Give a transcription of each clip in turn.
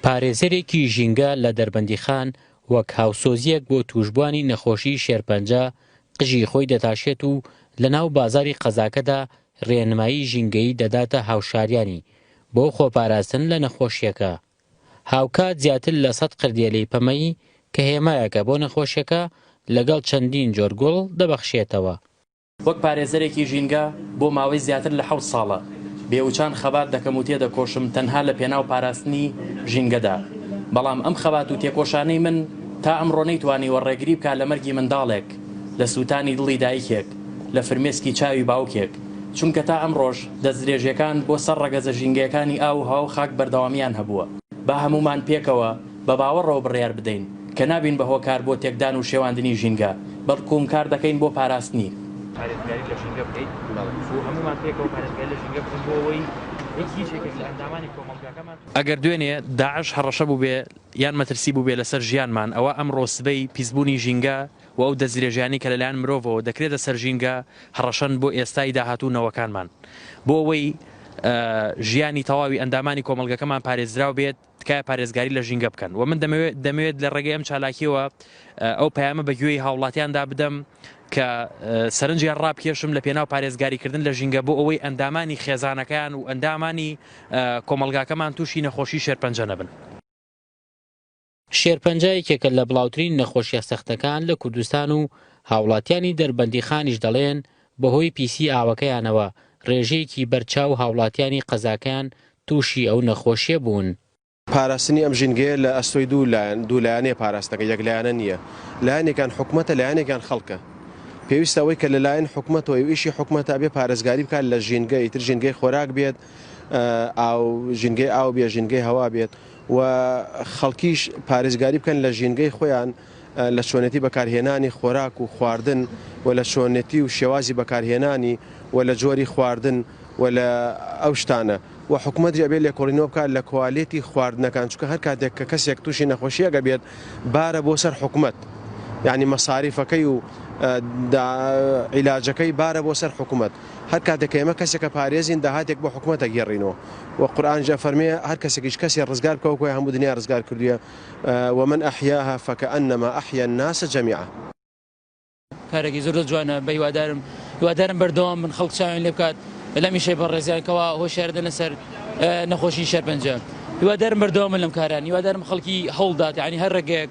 پارێزەرێکی ژینگە لە دەربەندیخان وەک هاوسۆزییەک بۆ تووشبووانی نەخۆشیی شێرپەنجە قژی خۆی دەتاشێت و لەناو بازاڕی قەزاکەدا رێنمایی ژینگەیی دەداتە هاوشاریانی بۆ خۆپاراستن لە نەخۆشییەکە. هاوکات زیاتر لە سەد قردێلەی پەمەیی کە هێمایەکە بۆ نەخۆشیەکە لەگەڵ چەندین جۆر گوڵ دەبەخشێتەوە. وەک پارێزەرێکی ژینگە بۆ ماوەی زیاتر لە حەوت ساڵە بێوچان خەبات دەکەم و تێدەکۆشم تەنها لە پێناو پاراستنی ژینگەدا، بەڵام ئەم خەبات و تێکۆشانەی من تا ئەمڕۆ نەیتوانیوە ڕێگری بکات لە مەرگی منداڵێک، لە سووتانی دڵی دایکێک، لە فرمێسکی چاوی باوکێک، چونکە تا ئەمڕۆش دەستدرێژیەکان بۆ سەر ڕەگەزە ژینگەیەکانی ئاو و هەوا و خاک بەردەوامیان هەبووە. با هەموومان پێکەوە بە باوەڕەوە بڕیار بدەین کە نابین بە هۆکار بۆ تێکدان و شێواندنی ژینگە، بەڵکوم کار دەکەین بۆ پاراستنی. پارێزگاری لە ژینگە بکەین و هەموومان پێکەوە پارێزگاری لە ژینگە بکەین بۆ ئەوەی هیچ یەکێک لە ئەندامانی کۆمەڵگاکەمان. ئەگەر دوێنێ داعش هەڕەشە بووبێ یان مەترسی بووبێ لەسەر ژیانمان، ئەوا ئەمڕۆ سبەی پیسبوونی ژینگە و ئەو دەستدرێژیانەی کە لەلایەن مرۆڤەوە دەکرێتە سەر ژینگە هەڕەشەن بۆ ئێستای داهاتوو و نەوەکانمان. بۆ ئەوەی ژیانی تەواوی ئەندامانی کۆمەڵگەکەمان پارێزراو بێت، تکایە پارێزگاری لە ژینگە بکەن و من دەمەوێت دەمەوێت لە ڕێگەی ئەم چالاکیەوە ئەو پەیامە بە گوێی هاوڵاتیاندا بدەم کە سەرنجیان ڕابکێشم لە پێناو پارێزگاریکردن لە ژینگە بۆ ئەوەی ئەندامانی خێزانەکەیان و ئەندامانی کۆمەڵگاکەمان تووشی نەخۆشی شێرپەنجە نەبن. شێرپەنجە یەکێکە لە بڵاوترین نەخۆشیە سەختەکان لە کوردستان و هاوڵاتیانی دەربەندیخانیش دەڵێن بەهۆی پیسی ئاوەکەیانەوە رێژەیەکی بەرچاو هاوڵاتیانی قەزاکەیان تووشی ئەو نەخۆشیە بوون. پاراستنی ئەم ژینگەیە لە ئەستۆی دوو لایەن، دوو لایەنەیە پاراستنەکە، یەک لایەنە نییە. لایەنێکیان حکومەتە، لایەنێکیان خەڵکە. پێویستە ئەوەی کە لە لایەن حکومەتەوەی و ئیشی حکومەتە ئەبێ پارێزگاری بکات لە ژینگە، ئیتر ژینگەی خۆراک بێت، ئاو، ژینگەی ئاو بێت، ژینگەی هەوا بێت و خەڵکیش پارێزگاری بکەن لە ژینگەی خۆیان لە چۆنێتی بەکارهێنانی خۆراک و خواردن و لە چۆنێتی و شێوازی بەکارهێنانی و لە جۆری خواردن و لە ئەو شتانە و حکومەتیش ئەبێ لێکۆڵینەوە بکات لە کوالێتی خواردنەکان چونکە هەر کاتێک کە کەسێک تووشی نەخۆشیەک ئەبێت بارە بۆ سەر حکومەت یعنی مەساریفەکەی و عیلاجەکەی بارە بۆ سەر حکومەت هەر کاتێک کە ئێمە کەسێکە پارێزین داهاتێک بۆ حکومەت ئەگێڕینەوە و قورئانیش ئەفەرمێ هەر کەسێکیش کەسێ ڕزگار بکا وەکو هەموو دنیا ڕزگار کردوویە ومن احیاها فکانما احیا الناس جمیعا. کارێکی زۆر زۆر جوانە بە هیوادارم هیوادارم بەردەوام بن خەڵک چاویان لێ بکات لەم ئیشەی بەڕێزیان کەوا هۆشیار دەنە سەر نەخۆشی شێرپەنجە هیوادارم بەردەوام بن لەم کاران هیوادارم خەڵکی هەوڵدات یعنی هەر ڕێگەیەک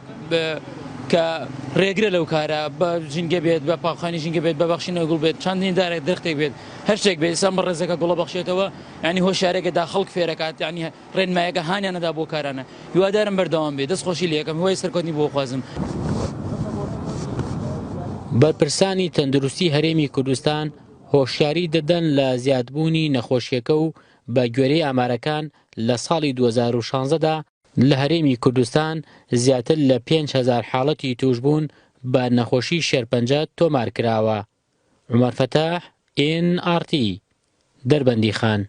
کە ڕێگرە لەو کارە بە ژینگە بێت بە پاکخانی ژینگە بێت بە بەخشینەوە گوڵ بێت چاندنی دارێک درختێک بێت هەر شتێک بێت ئێستا بەڕێزەکە گوڵە بەخشێتەوە یعنی هۆشیارێکە دا خەڵک فێرەکات یعنی ڕێنمایەکە هانیان ئەدا بۆ کارانە هیوادارم بەردەوام بێت دەست خۆشی لێکەم هیوای سەرکەوتنی بۆ خوازم. بەرپرسانی تەندروستی هەرێمی کوردستان هۆشیاری دەدەن لە زیادبوونی نەخۆشیەکە و بە گوێرەی ئامارەکان لە ساڵی 2016 دا لە هەرێمی کوردستان زیاتر لە 5000 حاڵەتی تووشبوون بە نەخۆشی شێرپەنجە تۆمارکراوە. عومەر فەتاح، ئێن ئاڕ تی، دەربەندیخان.